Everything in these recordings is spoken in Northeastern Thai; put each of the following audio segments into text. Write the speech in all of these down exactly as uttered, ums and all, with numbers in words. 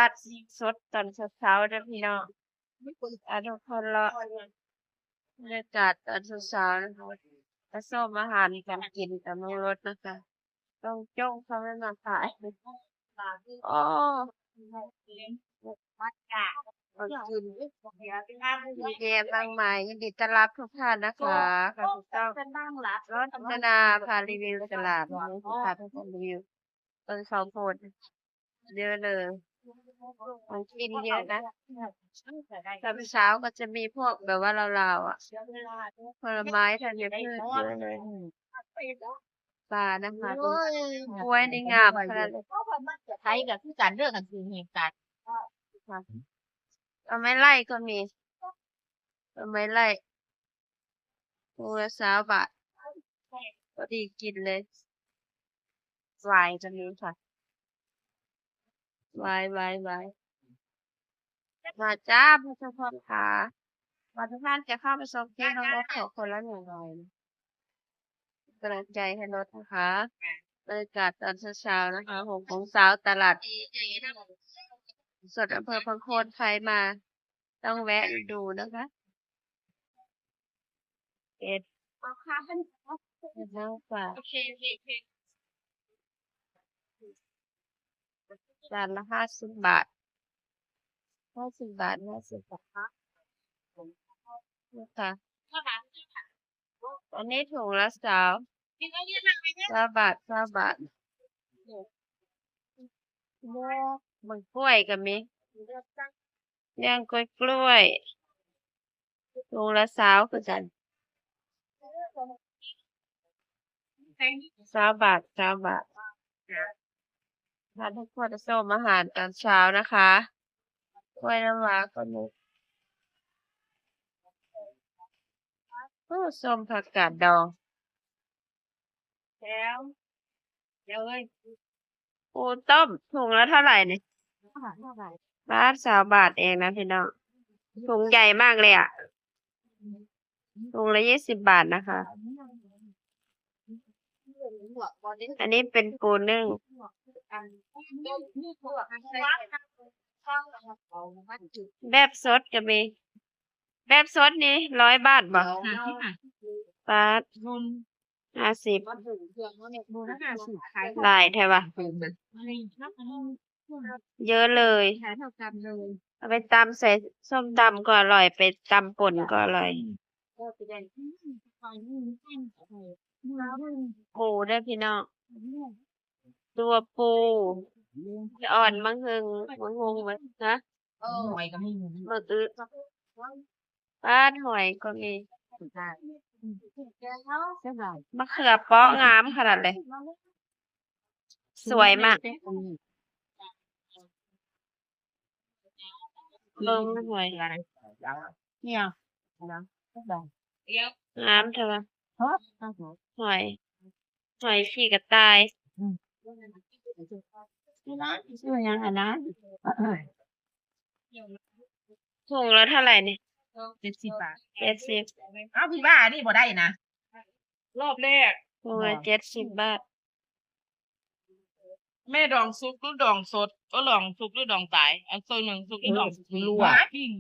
าดสดตอนเช้าๆเด้อพี่น้อง อ่ะทุกคนเลาะบรรยากาศตอนเช้าๆนะคะ มาชมอาหารการกินกับน้องรถนะคะ ต้องจ้องเขาไม่มาขาย อ๋อ มากิน มีแยมมากมาย ยินดีต้อนรับทุกท่านนะคะ ค่ะ ถูกต้อง รถพัฒนาพารีวิวตลาด วันนี้พาทุกคนรีวิว ต้นข้าวโพด เยอะเลย ของกินเยอะนะ ตอนเช้าก็จะมีพวกแบบว่าลาวๆอ่ะ ผลไม้ธัญพืชเยอะเลย ปลานะคะ กล้วยนี่งามขนาดเลย ไทยกับคือกันเรื่องกันคือเหตุการณ์ ค่ะ เอาไม้ไล่ก็มี เอาไม้ไล่ ถุงละซาวบาท พอดีกินเลย หวายก็มีค่ะ หวาย หวาย หวาย มาจ้า ผู้ชมค่ะ มาทุกท่านจะเข้าไปชมคลิปน้องรถขอคนละหนึ่งร้อยนะ กำลังใจให้รถนะคะ บรรยากาศตอนเช้าๆนะคะ หกโมงเช้า ตลาดสดอำเภอพังโคน ใครมา ต้องแวะดูนะคะ เอ็ด เอาค่ะ เอ็ดแล้วกว่า โอเค โอเค โอเค จานละห้าสิบบาท ห้าสิบบาท ห้าสิบบาท นี่ค่ะ อันนี้ถุงละซาว ซาวบาท ซาวบาท เลือก มันกล้วยก็มี เลือกกล้วย กล้วย ถุงละซาวคือกัน ซาวบาท ซาวบาท พาทุกคนไปชมอาหารตอนเช้านะคะ กล้วยน้ำว้าก็มี โอ้ ส้มผักกาดดอง แล้ว เดี๋ยวเอ้ย ปูต้ม ถุงละเท่าไหร่นี่ เท่าไหร่ บาท ซาวบาทเองนะพี่น้อง ถุงใหญ่มากเลยอะ ถุงละยี่สิบบาทนะคะ อันนี้เป็นปูนึ่ง แบบสดก็มี แบบสดนี่ร้อยบาทบ่ บาท ห้าสิบ หลายแท้วะ เยอะเลย เอาไปตำใส่ส้มตำก็อร่อย ไปตำป่นก็อร่อย ปูเด้อพี่น้อง ตัวปู อ่อน บักหึ่ง บักฮุ่ง นะ หอยก็มี บักอึ ปาด หอยก็มี มะเขือเปาะงามขนาดเลย สวยมาก เบิ่งหอย เนี่ย งามแท้วะ หอย หอยขี้กระต่าย ชื่อหยังอะนะ ถุงละเท่าไหร่นี่ เจ็ดสิบบาท เจ็ดสิบ เอ้า พี่ว่าอันนี้บ่ได้นะ รอบแรก ถุงละเจ็ดสิบบาท แม่ดองสุกหรือดองสด ก็ดองสุกหรือดองตาย เอาตัวหนึ่งสุกหรือดอง ลวก ปิ้ง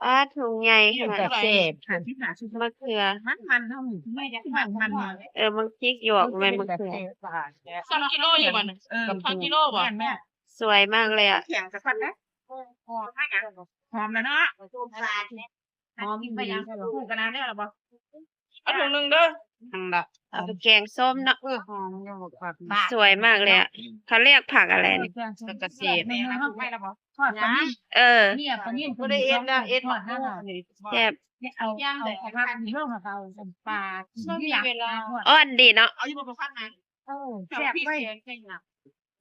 อ้า ถุงใหญ่ขนาด เท่าไหร่ แซ่บ มะเขือ มันมันเท่านี้ ไม่ได้มันมัน เออ มันพริกหยวก มันมะเขือ สองกิโลอยู่บ่น่ะ เออ สองกิโลบ่ แม่นแม่ สวยมากเลยอะ แข็งจะพัดนะ หอมแล้วเนาะ หอมกินไปยัง ปลูกกันนานแล้วเหรอบ่ เอาถุงหนึ่งเด้อ นั่นล่ะ เอาไปแกงส้มเนาะ เออ หอมอยู่ ผัก สวยมากเลยอะ เขาเรียกผักอะไรนี่ ผักกระเฉด แม่นะ ปลูกไว้แล้วบ่ ทอดปลานิ่ม เออ เนี่ยปลานิ่ม บ่ได้เอ็ดนะ เอ็ด ทอดนะ แซ่บ เอา เอาผักลงมาเอาปลา อ่อนดีเนาะ เอาอยู่บ่ ผักนะ เออ แซ่บเว้ย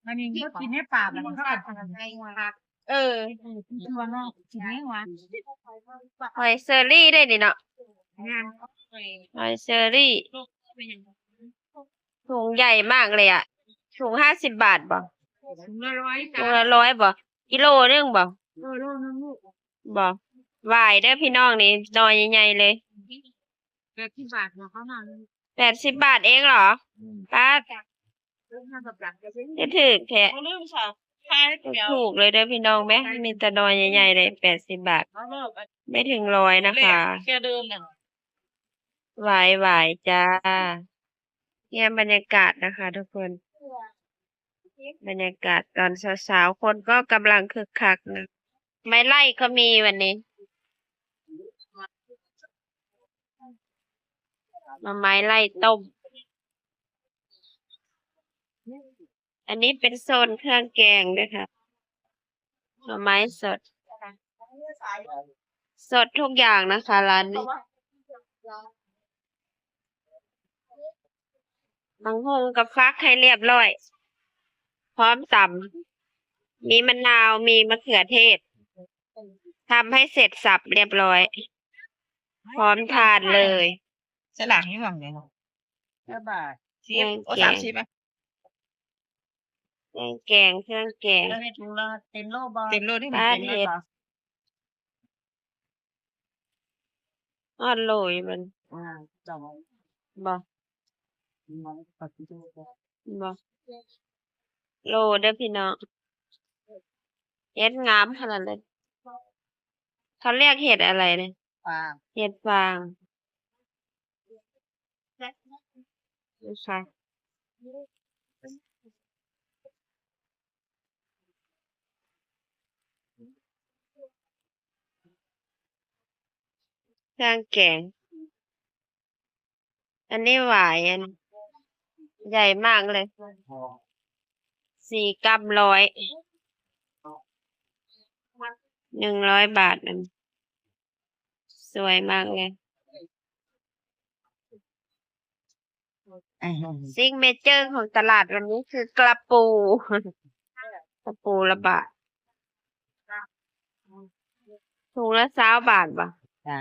อันนี้ก็กินให้ปลามันก็ เออ เออ ตัวเนาะ กินให้หวาน หอยเชอรี่ได้นี่เนาะ งาม หอยเชอรี่ ถุงใหญ่มากเลยอะ ถุงห้าสิบบาทบ่ ถุงละร้อยจ้ะ ถุงละร้อยบ่ กิโลหนึ่งบ่ เออ โลนึงลูก บ่ หวายเด้อพี่น้องนี่ หน่อใหญ่ๆเลย แปดสิบบาทเนาะ เขามา แปดสิบบาทเองเหรอ อืม ป๊าด เออ ห้าสิบบาทก็ซื้อ จะถืกแท้ บ่ลืมค่ะ ถูกเลยเด้อพี่น้องแม่ มีแต่หน่อใหญ่ๆเลย แปดสิบบาท ไม่ถึงร้อยนะคะ หวายหวายจ้า เนี่ยบรรยากาศนะคะทุกคน บรรยากาศตอนเช้าๆ คนก็กำลังคึกคักนะ ไม้ไล่ก็มีวันนี้ หน่อไม้ไล่ต้ม อันนี้เป็นโซนเครื่องแกงด้วยค่ะ หน่อไม้สด สดทุกอย่างนะคะ ร้านนี้ บักหุ่งก็ฟักให้เรียบร้อย พร้อมตำ มีมะนาว มีมะเขือเทศ ทำให้เสร็จสรรพเรียบร้อย พร้อมทานเลย สลากอยู่หม่องใดเนาะ ห้าบาท สิบ แกง โอ้ แกง สามสิบอะ เครื่องแกง เครื่องแกง แล้วในถุงละเต็มโลบ่ เต็มโลนี่ ปลา มันเต็มโล เห็ด บ่ ฮอดโลอยู่มัน อ่า สอง บ่ บ่ โลเด้อพี่น้อง เห็ดงามขนาดเลย เขาเรียกเห็ดอะไรเนี่ย ฟาง เห็ดฟาง นะคะ เครื่องแกง อันนี้หวายอัน ใหญ่มากเลย สี่กรัมร้อย หนึ่งร้อยบาทอัน สวยมากเลย อ่าฮะ ซิกเนเจอร์ของตลาดวันนี้คือกระปู กระปูละบาท ถุงละซาวบาทบ่ จ้า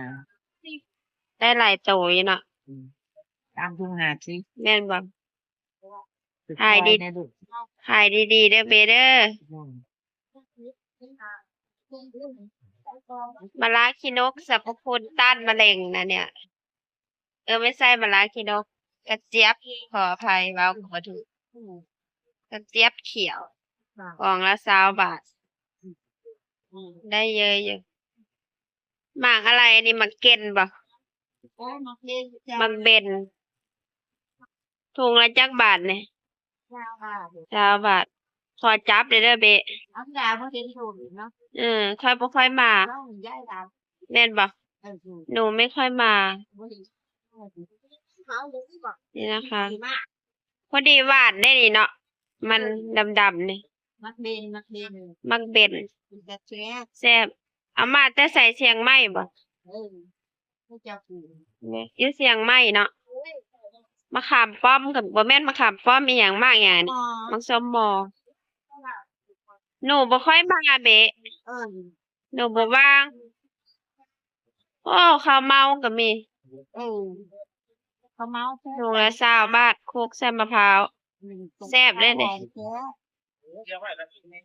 ได้หลายโตอยู่เนาะ อืม ตามถุงห้าสิบ แม่นบ่ ขายดี ขายดีๆ เด้อเบเด้อ อืม มะระขี้นกสรรพคุณต้านมะเร็งนะเนี่ย เออ ไม่ใช่มะระขี้นก กระเจี๊ยบ ขออภัย เว้าบ่ถูก กระเจี๊ยบเขียว ค่ะ กล่องละซาวบาท อืม ได้เยอะอยู่ หมากอะไรนี่ หมากเก็นบ่ โอ้ย หมากเบนจ้ะ หมากเบน ถุงละจักบาทนี่ ซาวบาท ซาวบาท ขอจับเด้อเด้อเบะ เอาดาวมาเป็นถุงเนาะ เออ ค่อยบ่ค่อยมา เอาย้ายดาว แม่นบ่ เออ ถูก หนูไม่ค่อยมา บ่เห็น เอาเลยดีกว่า นี่นะคะ ดีมาก พอดีหวานได้นี่เนาะ มัน เออ ดำๆนี่ หมากเบน หมากเบน หมากเบน เป็นกระแส แซ่บ เอามาแต่ไส เชียงใหม่บ่ เออ ผู้เจ้าปลูก อยู่เชียงใหม่เนาะ โอ้ย มะขามป้อมกับ บ่แม่นมะขามป้อม อีหยัง หมากหยังนี่ อ๋อ หมากส้มหมอ หนูบ่ค่อยมาเบะ เออ หนูบ่ว่าง โอ้ ข้าวเม่าก็มี เออ ข้าวเม่าแซ่บ ถุงละซาวบาท คลุกใส่มะพร้าว อืม แซ่บเลยเนี่ย หอมแซ่บ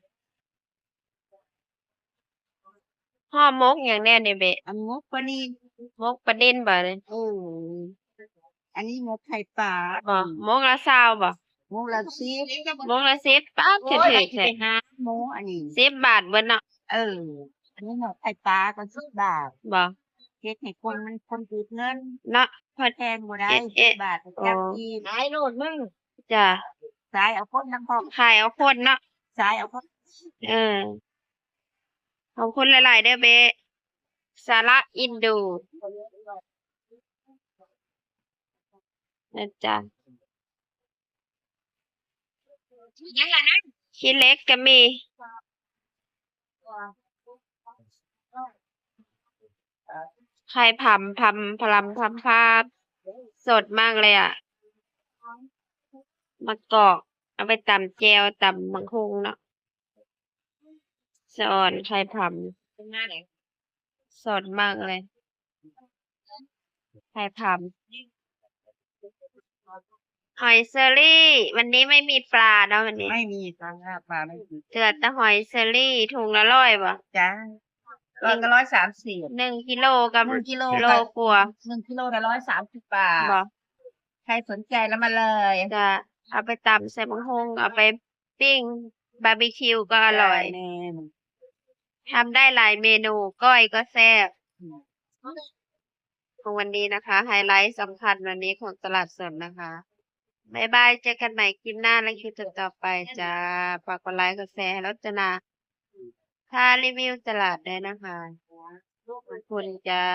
ห่อหมกหยังแน่นี่เบะ อันหมกปลานิล หมกปลานิลบ่นี่ เออ อันนี้หมกไข่ปลา บ่ อืม หมกละซาวบ่ หมกละสิบ หมกละสิบ ป๊าด โอ้ย ถืกๆ แท้ ไปหาหมกอันนี้ สิบบาทเบิดเนาะ เออ อันนี้หมกไข่ปลาก็สิบบาท บ่ เฮ็ดให้คนมัน คนติดเงิน เนาะ พอ แทนบ่ได้ เอ๊ะ เอ๊ะ สิบบาท อ๋อ จักอีก ขายโลดมึง จ้ะ ขายเอาคนนำพร้อม ขายเอาคนเนาะ ขายเอาคน เออ ขอบคุณหลายๆ เด้อเบะ สาระอินดู นะจ๊ะ ยังไงนะ ขี้เหล็กก็มี ไข่ผำ ผำ ผลำ ผำ พาด สดมากเลยอะ มะกอก เอาไปตำแจ่ว ตำบักหุ่งเนาะ สะออน ไข่ผำ เป็นหน้าไหน สดมากเลย ไข่ผำ หอยเชอรี่ วันนี้ไม่มีปลาเนาะวันนี้ ไม่มีจ้า ปลาไม่มี เหลือแต่หอยเชอรี่ ถุงละร้อยบ่ จ้า ร้อยกับร้อยสามสิบ หนึ่งกิโลกับ หนึ่งกิโล โลกว่า หนึ่งกิโลละร้อยสามสิบบาท บ่ ใครสนใจแล้วมาเลย จะเอาไปตำใส่บักหุ่ง เอาไปปิ้ง บาร์บีคิวก็อร่อย แน่น ทำได้หลายเมนู ก้อยก็แซ่บ ของวันนี้นะคะ ไฮไลท์สำคัญวันนี้ของตลาดสดนะคะ บ๊ายบาย เจอกันใหม่คลิปหน้าและคลิปต่อๆไปจ้า ฝากกดไลค์กดแชร์ให้รจนาพารีวิวตลาดด้วยนะคะ ขอบคุณจ้า